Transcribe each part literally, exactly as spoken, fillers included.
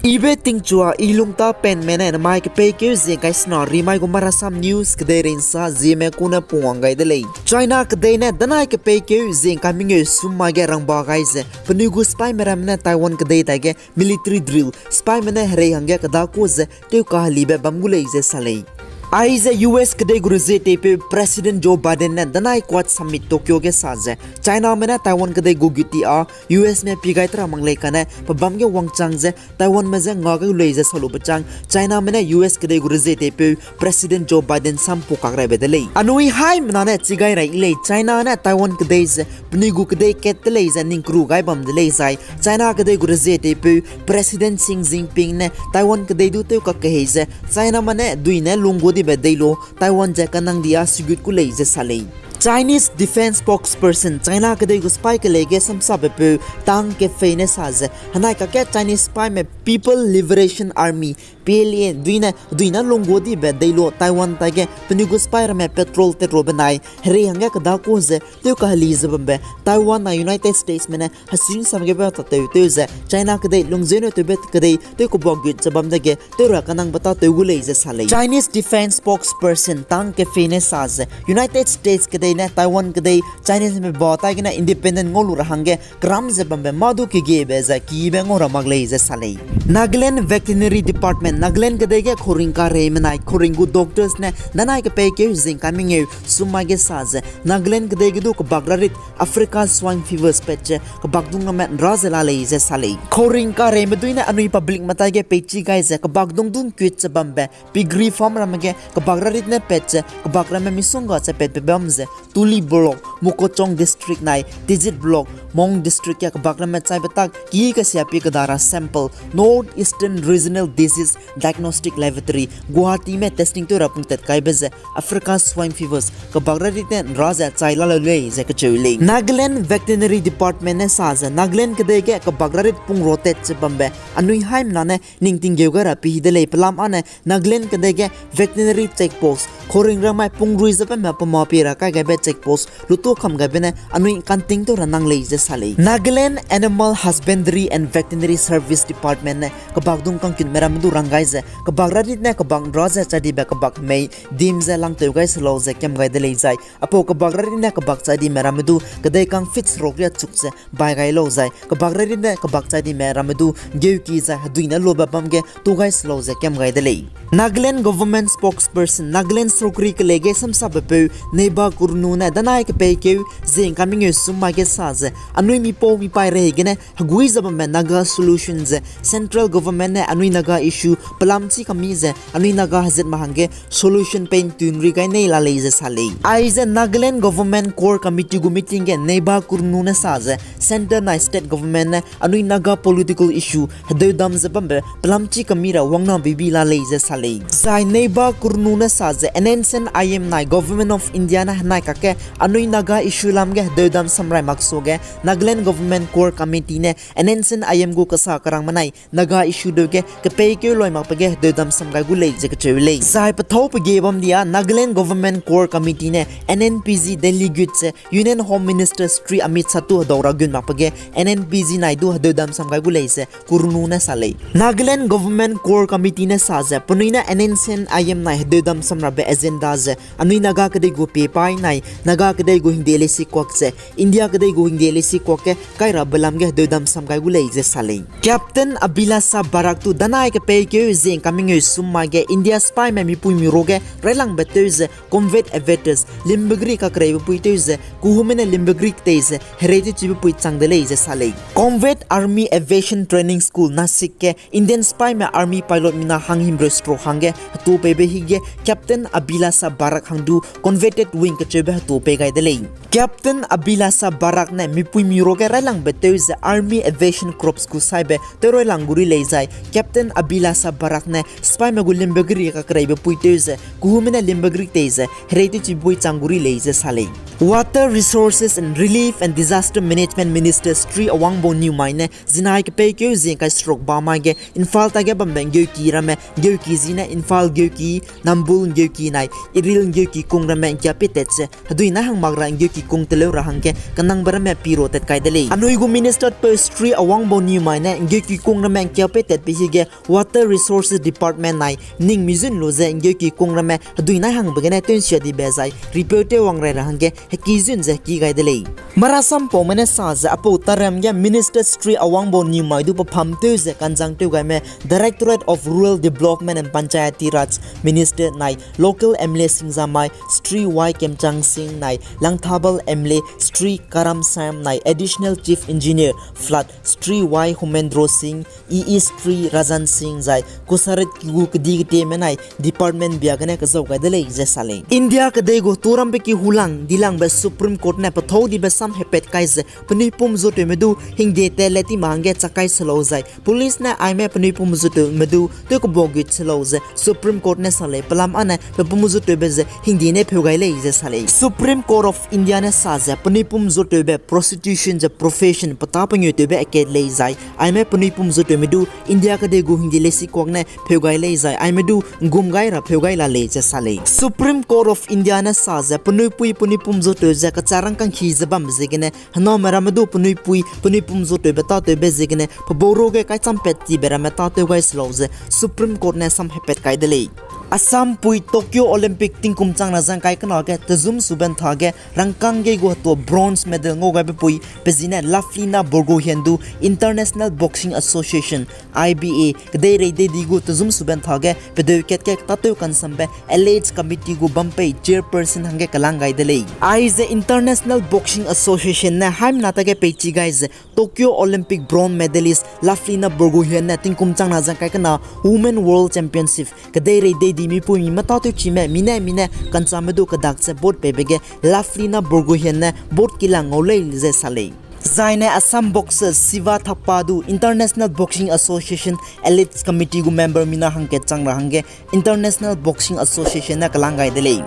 Ibe tingchua i lungta penme ne namai kepeikeu zingkai sena rimai gu Marasam News kedeirei nsa zieme kune pungwang gai de lei. China kedei ne danai kepeikeu zingkai mengeu sum mai ge rangba gai ze penui gu sipaime ramme ne Taiwan kedei taige military drill, sipaime ne herei hangge kedakua ze tewkahelibe bam gu lei ze sa lei. Aize U S kedei gu rezie teipeu President Joe Biden ne danai Quad Summit Tokyo ge sa ze, Chiname ne Taiwan kedei gu guti â U S me pi gai tera mak lei kane pe bam ge wangchang ze Taiwanme je nga gai gu lei ze sa lu bechâng, Chiname ne U S kedei gu rezie teipeu President Joe Biden sam pukak raibe de lei. Anui haimena ne chi gai rai lei, China ne Taiwan kedei ze penui gu kedei kat de lei ze ning keru gai bam de lei zai, China kedei gu rezie teipeu President Xi Jinping ne Taiwan kedei du tewkak kehei ze, Chiname ne duine lunggu dibe dei lu Taiwan ze kanang di â sigut gu lei ze sa lei. Chinese Defense Spokesperson, China kedei gu sipai kelei ge samsabepeu Tang Kefei ne sa ze, henai kakge Chinese sipaime People Liberation Army, P L A, duine, duine lunggu dibe dei lu Taiwan taige penui gu sipai ramme patrol tet ru benai herei hangge kedakua ze tewkaheli ze bambe Taiwan na United Statesme ne hesing sam gebe tatew tew ze China kedei lungzeu ne tewbe kedei tew kebak gut ze bam dege tew ra kanangbe tatew gu lei ze sa lei. Chinese Defense Spokesperson Tang Kefei ne sa ze, United States kedei ne Taiwan kedei Chineseme ba taigene independent ngau lu ra hangge keram ze bambe mâ du kegiebe zai kibe ngau ra mak lei ze sa lei. Nagaland Veterinary Department, Nagaland kedei ge khauring kareime nai khauring gu doctors ne danai kepeikeu zingkai mengeu sum mai ge sa ze, Nagaland kedei ge du kebak rarit Africa Swine Fevers pat ze kebakdung ramme nra ze la lei ze sa lei. Khauring kareime dui ne anui publicme taige peichi gai ze kebakdung du nkuit ze bambe piggery farm ramme ge kebak rarit ne pat ze kebak ramme misongga ze patbe bam ze Tuli Block, Mokokchung District nai Tizit Block, Mon District ge kebak ramme chaibe tak ki kesiapi keda ra sample North Eastern Regional Disease Diagnostic Laboratory, Guwahatime testing tew ra pungtat kaibe ze Africa Swine Fevers kebak rarit ne nra ze chai la lau lei ze kacheu lei. Nagaland Veterinary Department ne sa ze Nagaland kedei ge kebak rarit pung rotet ze bambe anui haimena ne ning tinggeu gai ra pihi de lei. Pelam â ne Nagaland kedei ge veterinary check post, khauring rangmai pungrui ze bamme pema pie ra kai gaibe check post lutu kam gaibe ne anui kanting tew ra nang lei ze sa lei. Nagaland Animal Husbandry and Veterinary Service Department ne kebakdung kangkutme ramme du rang gai ze kebak rarit ne kebak nra ze chai dibe kebak mei dim ze langtew gai se lau ze kam gai de lei zai, apau kebak rarit ne kebak chai dime ramme du kedei kang feet seruk riachuk ze bai gai lau zai, kebak rarit ne kebak chai dime ramme du geuki zai heduine lube bam ge tu gai se lau ze kam gai de lei. Nagaland Government Spokesperson, Nagaland sorkari kelei ge samsabepeu Neiba Kurnu ne danai kepeikeu zingkai mengeu sum mai ge sa ze, anui mipau mipaî rehei gene hegui ze bamme Naga Solution ze Central Government ne anui Naga issue pelam chî kami ze anui Naga hezatme hangge solution pei ntunrui gai nei la lei ze sa lei. Aize Nagaland Government Core Committee gu meeting ge Neiba Kurnu ne sa ze Centre nai State Government ne anui Naga political issue hedeudam ze bambe pelam chî kami ra wangna bibi la lei ze sa lei. Zai Neiba Kurnu ne sa ze N N C N I M nai Government of India ne henai kakge anui Naga issue lam ge hedeudam samrai mak suage Nagaland Government Core Committee ne N N C N I M gu kasa kerangme nai Naga issue deu ge kepeikeu loi makbe ge hedeudam sam gai gu lei ze kacheu lei. Zai pethâu pege bam dia Nagaland Government Core Committee ne N N P G delegate ze Union Home Minister Shri Amit Shah tu hedau ra gun makbe ge N N P G nai du hedeudam sam gai gu lei ze Kurnu ne sa lei. Nagaland Government Core Committee ne sa ze penui ne N N C N I M nai hedeudam samrabe agenda ze anui Naga kedei gu pie paî nai Naga kedei gu hingde leisi kuak ze India kedei gu hingde leisi kuak ge kai rabe lam ge hedeudam sam gai gu lei ze sa lei. Captain Abhilasha Barak tu danai kepeikeu zingkai mengeu sum mai ge India sipaîme mipuimi ruage railangbe tew ze combat aviators, limbe geri kakreibe pui tew ze, kuhume ne limbe geri ketei ze herei tewchibe pui chang de lei ze sa lei. Combat Army Aviation Training School, Nashik ge Indian sipaîme army pilot mina hanghimreu seruk hangge hetu peibe hige Captain Abhilasha Barak hang du coveted wing kacheube hetu pei gai de lei. Captain Abhilasha Barak ne mipuimi ruage railangbe tew ze Army Aviation Corps gu saibe tew railang gu ri lei zai, Captain Abhilasha Barak ne sipaîme gu limbe geri kakreibe pui tew ze, kuhume ne limbe geri tei ze herei tewchibe pui chang gu ri lei ze sa lei. Water Resources and Relief and Disaster Management Minister Shri Awangbou Newmai ne zinai kepeikeu zingkai stroke bamai ge Imphal tage bambe ’nggeuki ramme, ’nggeuki zi ne Imphal ’nggeuki, Nambul ’nggeuki nai Iril ’nggeuki kung ramme ’ngkia peitat ze hedui nai hang mak ra ’nggeuki kung teleu ra hangge kenangbe ramme piro tat kai de lei. Anui gu Minister peu Shri Awangbou Newmai ne ’nggeuki kung ramme ’ngkia peitatbe hige Water Resources Department nai ning mizun lu ze ’nggeuki kung ramme hedui nai hangbe gene tewnsia dibe zai ripeu tew wang rai ra hangge heki zun ze heki gai de lei. Marasam paume ne sa ze apau tarem ge Minister Shri Awangbou Newmai du pephamtew ze kanjang tew gaime Directorate of Rural Development and Panchayati Raj Minister nai Local M L A singzamai Shri Y Kemchang Singh nai Langthabal M L A Shri Karam Sam nai Additional Chief Engineer Flood Shri Y Humendro Singh, E E Shri Rajan Singh zai kusaret ki gu kedi ketieme nai department bia gene kezau gai de lei ze sa lei. India kedei gu turambe ki hulang dilangbe Supreme Court ne pethâu dibe sam hepat kai ze penui pum zutewme du hingde te le ti ma hangge chakai selau zai police ne aime penui pum zutewme du tew kebau gut selau ze Supreme Court ne sa lei. Pelam âne pe pum zutewbe ze hingde ne pheu gai lei ze sa lei. Supreme Court of India ne sa ze penui pum zutewbe prostitution ze profession petâ pengeutewbe akat lei zai aime penui pum zutewme du India kedei gu hingde leisikuak ne pheu gai lei zai aime du ’nggum gai ra pheu gai la lei ze sa lei. Supreme Court of India ne sa ze penui pui penui pum zutew ze kecharang kangkhi ze bambe ziegene hename ramme du penui pui penui pum zutewbe tâtewbe ziegene pebau ruage kaicham pat tibe ramme tâtew gai selau ze Supreme Court ne sam hepat kai de lei. Assam pui Tokyo Olympic tingkum chang na zang kai kena ge tezum sube ’nthage rangkâng ge gu hetua bronze medal ngau gaibe pui pe zi ne Lovlina Borgohain du International Boxing Association, I B A, kedeirei deidi gu tezum sube ’nthage pedeu kat ge tâtew kansambe Elite Committee gu bam pei chairperson hangge kelang gai de lei. Aize International Boxing Association ne haimna tage peichi gai ze Tokyo Olympic bronze medalist Lovlina Borgohain ne tingkum chang na zang kai kena Women World Championship kedeirei deidi mipuimi metâtewchime mi ne mi ne kanchame du kedak ze vote peibe ge Lovlina Borgohain ne vote kilang ngau lei ze sa lei. Zaine Assam boxer Shiva Thapa du International Boxing Association Elite Committee gu member mina hangkat chang ra hangge International Boxing Association ne kelang gai de lei.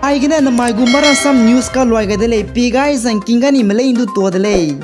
Aigene namai gu Marasam News kaluai gai de lei, pi gai zangking ga ni melei ’ndu tua de lei.